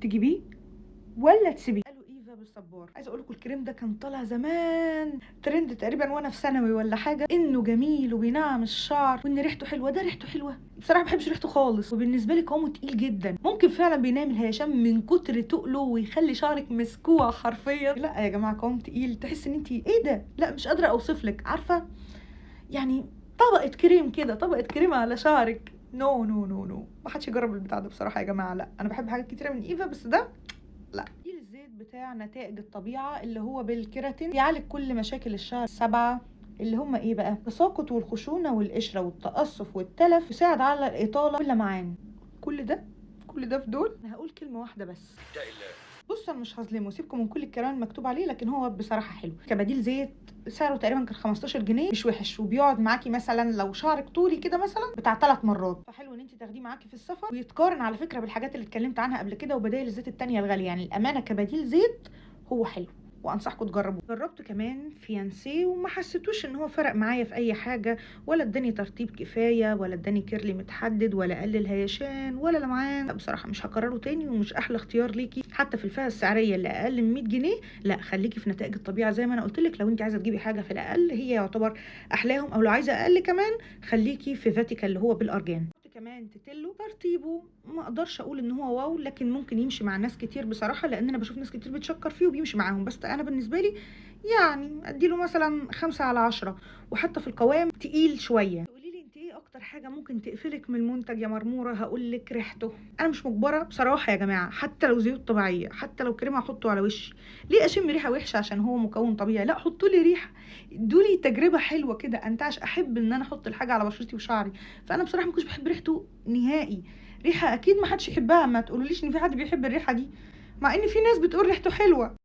تجيبيه ولا تسيبيه؟ قالوا ايفا بالصبار. عايزه اقول لكم الكريم ده كان طالع زمان ترند تقريبا وانا في ثانوي ولا حاجة، انه جميل وبينعم الشعر وان ريحته حلوة. ده ريحته حلوة بصراحة، ما بحبش ريحته خالص، وبالنسبة لي قوامه تقيل جدا، ممكن فعلا بينام الهيشان من كتر تقله ويخلي شعرك مسكوع حرفيا. لا يا جماعة قوام تقيل، تحس ان انت ايه ده، لا مش قادرة اوصف لك، عارفه يعني طبقه كريم كده، طبقه كريم على شعرك. no no no no، ما حدش يجرب البتاع ده بصراحة يا جماعة. لا انا بحب حاجات كتيرة من ايفا بس ده لا. الزيت بتاع نتائج الطبيعة اللي هو بالكيراتين بيعالج كل مشاكل الشعر السبعة اللي هم ايه بقى؟ التساقط والخشونه والقشره والتقصف والتلف، يساعد على الاطالة واللمعان. كل ده كل ده في دول. انا هقول كلمة واحدة بس، بصوا انا مش هظلمه، سيبكم من كل الكلام المكتوب عليه، لكن هو بصراحة حلو كبديل زيت. سعره تقريبا كان 15 جنيه، مش وحش، وبيقعد معاكي مثلا لو شعرك طولي كده مثلا بتاع 3 مرات، فحلو ان انت تاخديه معاكي في السفر. ويتقارن على فكرة بالحاجات اللي اتكلمت عنها قبل كده وبدائل الزيت التانية الغالية، يعني الامانة كبديل زيت هو حلو وانصحكم تجربوه. جربت كمان فيانسيه وما حسيتوش ان هو فرق معايا في اي حاجة، ولا اداني ترطيب كفاية، ولا اداني curly متحدد، ولا قلل هيشان ولا لمعان. لا بصراحة مش هكرره تاني، ومش احلى اختيار ليكي حتى في الفئة السعرية اللي اقل من 100 جنيه. لا خليكي في نتائج الطبيعة زي ما انا قلت لك، لو انت عايزه تجيبي حاجة في الاقل هي يعتبر احلاهم، او لو عايزه اقل كمان خليكي في فاتيكا اللي هو بالارجان. كمان تتلو ترطيبه ما اقدرش اقول ان هو wow، لكن ممكن يمشي مع ناس كتير بصراحة، لان انا بشوف ناس كتير بتشكر فيه وبيمشي معاهم، بس انا بالنسبة لي يعني اديله مثلا 5 على 10. وحتى في القوام تقيل شوية. تقولي لي انت ايه اكتر حاجة ممكن تقفلك من المنتج يا مرموره؟ هقول لك ريحته. انا مش مجبرة بصراحة يا جماعة، حتى لو زيوت طبيعية، حتى لو كريم احطه على وشي، ليه اشم ريحه وحشة عشان هو مكون طبيعي؟ لا حطوا لي ريحه، ادوا لي تجربه حلوة كده انتعش، احب ان انا احط الحاجة على بشرتي وشعري. فانا بصراحة ما كنتش بحب ريحته نهائي، ريحه اكيد ما حدش يحبها، ما تقولوليش ان في حد بيحب الريحة دي، مع ان في ناس بتقول ريحته حلوة.